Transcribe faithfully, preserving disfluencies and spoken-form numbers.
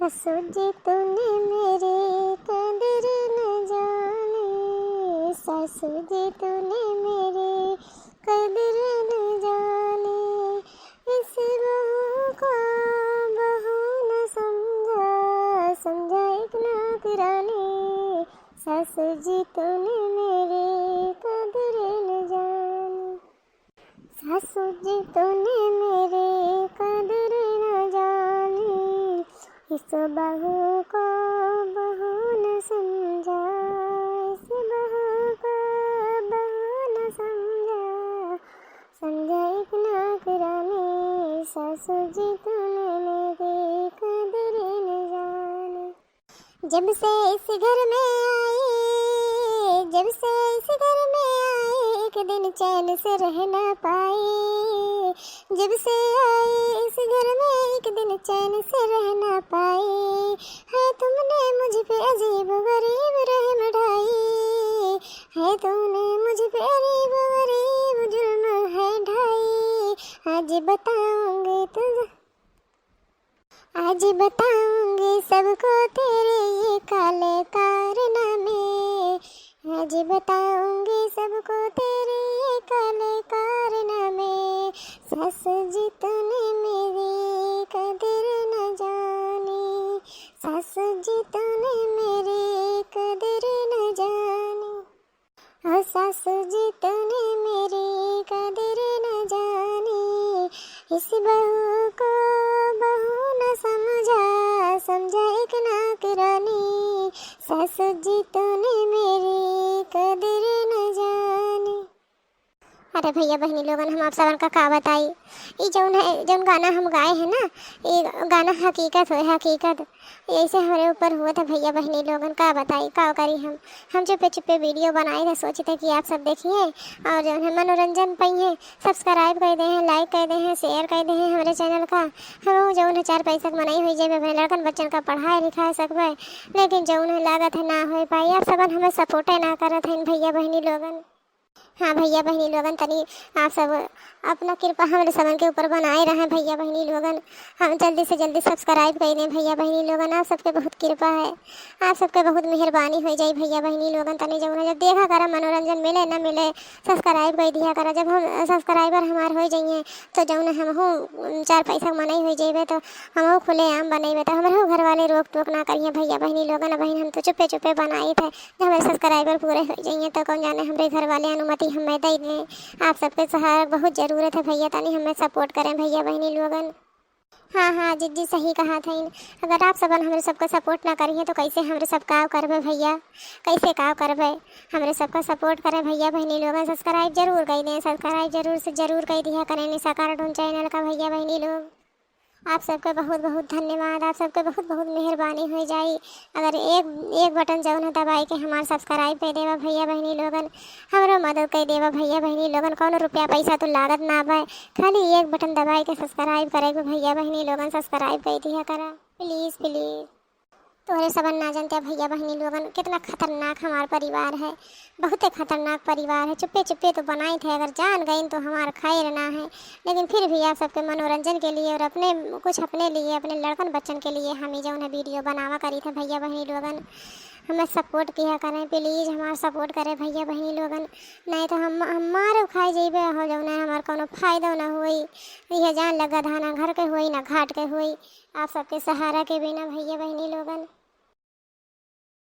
सासू जी तूने मेरी कदर न जानी, सासू जी तूने मेरी कदर न जानी, इस बहू को बहू न समझा, समझा एक नौकरानी। सासू जी तूने मेरी कदर न जानी, सासू जी तूने मेरी कदर न जानी, इस बहू को बहू न समझा, इस बहू को बहू न समझा, समझा एक नौकरानी। सासू जी तूने मेरी कदर न जानी। जब से इस घर में आई, जब से इस घर में आई, एक दिन चैन से रह ना पाई। जब से आई इस घर में, एक दिन चैन से रह ना पाई। है तुमने मुझ पे अजीब गरीब रहम ढाई, है तुमने मुझ पे अजीब गरीब जुल्म है ढाई। आज बताऊंगी तुझ आज बताऊंगी सबको तेरे ये काले कारनामे, आज बताऊंगी सबको तेरे ये काले कारनामे। सासू जी तूने मेरी कदर न जानी, सासू जी तूने मेरी कदर न जानी। ओ सासू जी तूने मेरी कदर न जानी, इस बहू को बहू न समझा, समझा एक नौकरानी। सासू जी तूने मेरी कदर न जानी। अरे भइया बहिनी लोगन, हम आप सबन का का बताई, ई जौन है, जौन गाना हम गाए हैं ना, ई गाना हकीकत होए, हकीकत। ऐसे हमरे ऊपर हुआ था भइया बहिनी लोगन, का बताई, का करी हम। हम चुप्पे चुप्पे video बनाए थे, सोचे थे कि आप सब देखिए और जौन है मनोरंजन पाइए, subscribe कर दे हैं, like कर दे हैं, share कर दे हैं हमरे channel का। हम जौन है चार पैसा के मनई हुई जाए, अपने लड़कन बच्चन का पढ़ाए लिखाए सकबे, लेकिन जौन है लागत है ना हो पाई। आप सबन हमें support ना करत हैं भइया बहिनी लोगन। हाँ भइया बहिनी लोगन, तनी आप सब अपना कृपा हमरे सबन के ऊपर बनाए रहें भइया बहिनी लोगन। हम जल्दी से जल्दी subscribe कर दें भइया बहिनी लोगन, आप सबके बहुत कृपा है, आप सबके बहुत मेहरबानी हो जाई भइया बहिनी लोगन। तनी जौन है जब देखा करा, मनोरंजन मिले न मिले, subscribe कर दिया करा। जब हम subscriber हमार हो जाइए तो जौन है हमहू चार पैसा के मनई हो जाइबे, तो हमहू खुलेआम बनइबे, तो हमरो घर वाले रोक टोक ना करिए भइया बहिनी लोगन। बहिन हम तो चुप्पे चुप्पे बनाई थे, जब हमारे subscriber पूरे हो जाइए तो कौन जाने हमरे घर वाले अनुमति हमें दे दें। आप सबके सहारा बहुत जरूरत है भइया, तनी हमें support करें भइया बहिनी लोगन। हाँ हाँ जिज्जी सही कहा था इन, अगर आप सबन हमरे सबका support ना करिए तो कैसे हमरे सब का करबे भइया, कैसे का करबे? हमरे सबका support करें भइया बहिनी लोगन, subscribe जरूर कर दें, subscribe जरूर से जरूर कर दिया करें निशा cartoon channel का भइया बहिनी लोग। आप सबके बहुत बहुत धन्यवाद, आप सबके बहुत बहुत मेहरबानी हो जाई। अगर एक, एक button जौन है दबाई के हमार subscribe कर देवा भइया बहिनी लोगन, हमरो मदद कर देवा भइया बहिनी लोगन। कौनो रुपया पैसा तो लागत ना बा, खाली एक button दबाई के subscribe करे के भइया बहिनी लोगन, subscribe कर दिया करा please please। तोहरे सबन ना जानते भइया बहिनी लोगन, कितना खतरनाक हमार परिवार है, बहुते खतरनाक परिवार है। चुप्पे चुप्पे तो बनाई थे, अगर जान गइन तो हमार खैर ना है, लेकिन फिर भी आप सबके मनोरंजन के लिए और अपने, कुछ अपने लिए, अपने लड़कन बच्चन के लिए हम ही जौन है video बनावा करी थे भइया बहिनी लोगन। हमें support किया करें please, हमार support करें भइया बहिनी लोगन, नहीं तो हम, हम मार खाए जइबे हो जौन है, हमार कौनो फायदा ना होई। यह जान लगा धाना घर के होई ना घाट के होई, आप सबके सहारा के बिना भइया बहिनी लोगन।